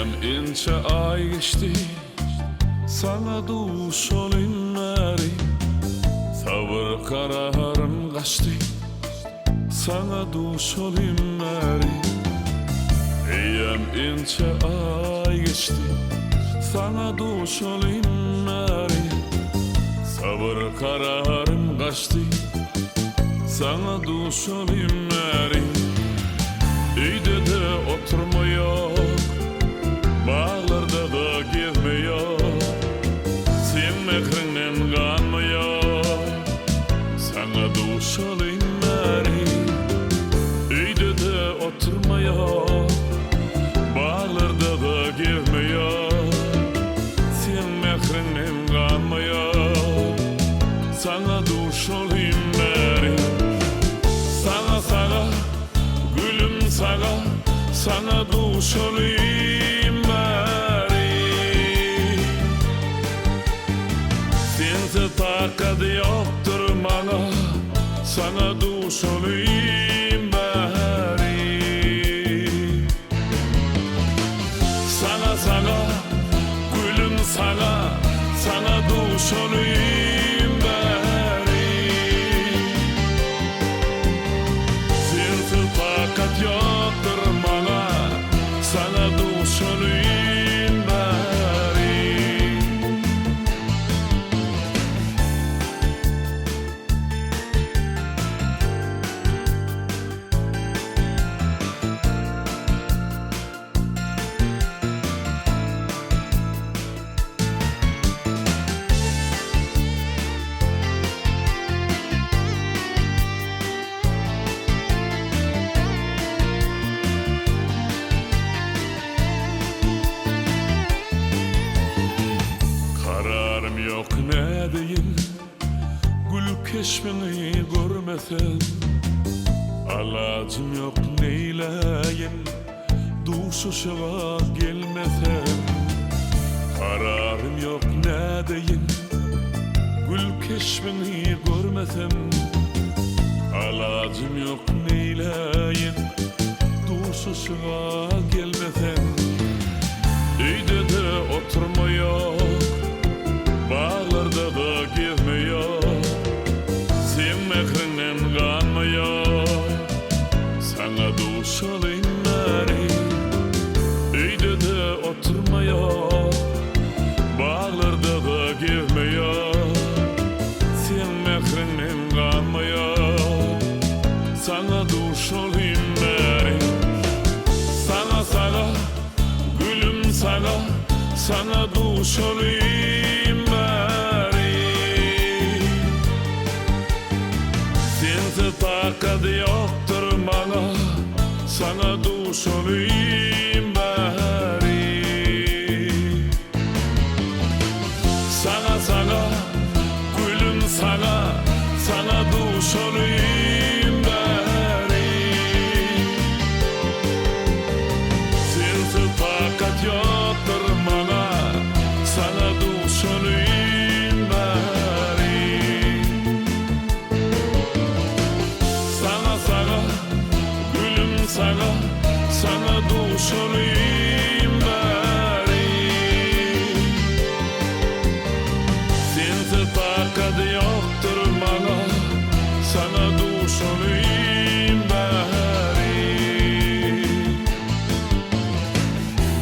Eýýäm ençe aý geçdi, Saňa duşalym bäri. Sabyr kararym gaçdy, Saňa duşalym bäri. Eýýäm ençe aý geçdi, Saňa duşalym bäri. Sabyr kararym gaçdy, Saňa duşalym bäri. Öýde-de oturma ýok, Baglarda-da gezme ýok, Seň mähriňden ganma ýok, Saňa duşalym bäri. Öýde-de oturma ýok, Baglarda-da gezme ýok, Seň mähriňden ganma ýok, Saňa duşalym bäri. Saňa, saňa. Gülüm saňa, saňa duşalym bäri. Sensiz takat ýokdur maňa, saňa duşalym bäri. Saňa, saňa, gülüm saňa, saňa duşalym bäri. Sensiz takat ýokdur maňa, saňa duşalym bäri. Kararym ýok nädeýin Gül keşbiňi görmesem Alajym ýok neýläýin Duşuşyga gelmesem Kararym ýok nädeýin Gül keşbiňi görmesem Alajym ýok neýläýin Duşuşyga gelmesem Öýde-de oturma ýok Baglarda-da gezme ýok Seň mähriňden ganma ýok Saňa duşalym bäri Öýde-de oturma ýok Baglarda-da gezme ýok Seň mähriňden ganma ýok Saňa duşalym bäri Saňa saňa gülüm saňa Saňa duşalym bäri Sensiz takat ýokdur maňa Saňa duşalym bäri Saňa saňa gülüm saňa Saňa duşalym bäri Sensiz takat ýokdur maňa Saňa duşalym bäri Saňa saňa gülüm saňa Saňa duşalym bäri Sensiz takat ýokdur maňa Saňa duşalym bäri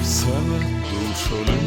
Saňa duşalym.